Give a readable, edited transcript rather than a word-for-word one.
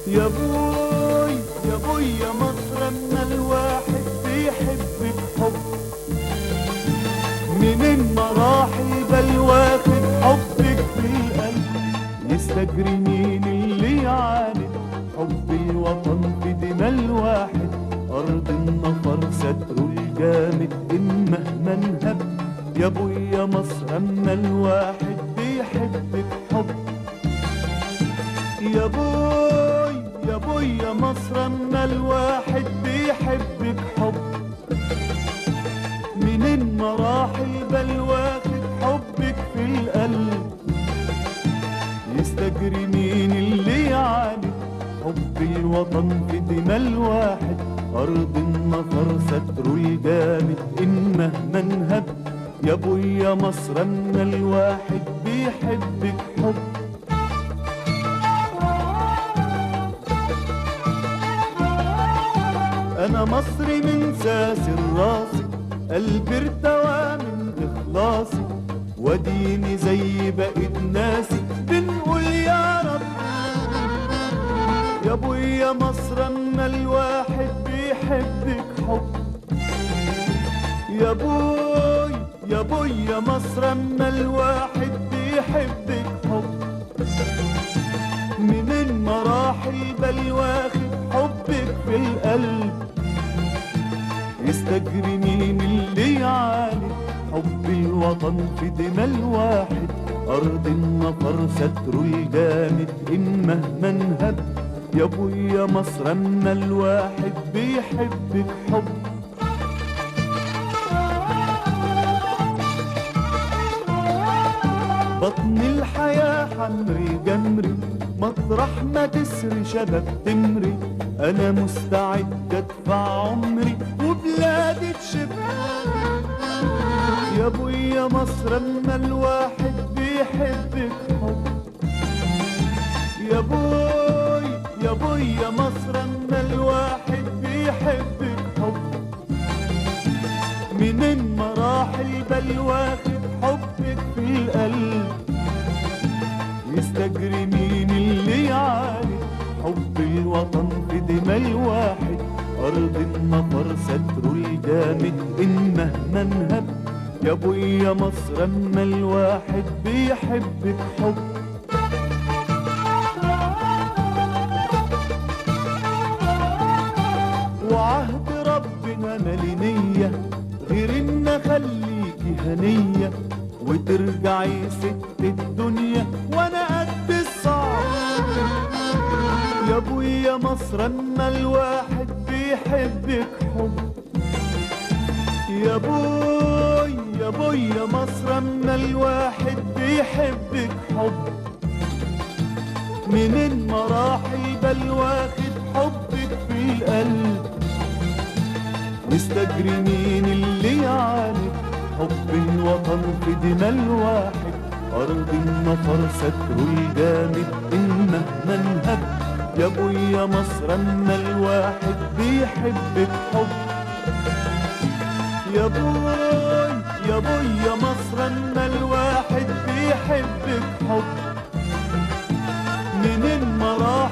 يا بوي يا بوي يا مصر اما الواحد بيحبك حب، منين ما راح يبقى واخد حبك في القلب. يستجري مين اللي يعاند حب الوطن في دماء الواحد. أرض النفر ستره الجامد إن مهما انهب. يا بوي يا مصر أما الواحد بيحبك حب. يا بوي يا بوي يا مصر أما الواحد بيحبك حب، منين ما راح البال واخد حبك في القلب. يستجري مين اللي يعاند حب الوطن في دماء الواحد. أرض النفر ستره الجامد إن مهما انهب. يا بوي يا مصر أما الواحد بيحبك حب. أنا مصري من ساسر راسي، قلبي ارتوى من إخلاصي، وديني زي بقيت ناسي بنقول يا رب. يا بوي يا مصر أما الواحد بيحبك حب. يا بوي يا بوي يا مصر أما الواحد بيحبك حب، منين ما راح البال واخد حبك في القلب. يستجري مين اللي يعاند حب الوطن في دماء الواحد. أرض النفر ستره الجامد إن مهما انهب. يا بوي يا مصر أما الواحد بيحبك حب. بطن الحياة حمري جمري، مطرح ما تسري شباب تمري، أنا مستعد أدفع عمري وبلادي تشب. يا بوي يا مصر أما الواحد بيحبك حب. يا بوي يا بوي يا مصر أما الواحد بيحبك حب، منين ما راح البال واخد حبك في القلب. يستجري مين اللي يعاند حب الوطن في دماء الواحد. أرض النفر ستره الجامد إن مهما انهب. يا بوي يا مصر أما الواحد بيحبك حب. وعهد ربنا مالي نية غير إن أخليكي هنية، وترجعي ست الدنيا وأنا قد الصعب. يا بوي يا مصر أما الواحد بيحبك حب. يا بوي يا بوي يا مصر أما الواحد بيحبك حب، منين ما راح البال واخد حبك في القلب. يستجري مين اللي يعاند حب الوطن في دماء الواحد. أرض النفر ستره الجامد إن مهما انهب. يا بوي يا مصر أما الواحد بيحبك حب. يا بوي يا بوي يا مصر أما الواحد بيحبك حب، منين ما راح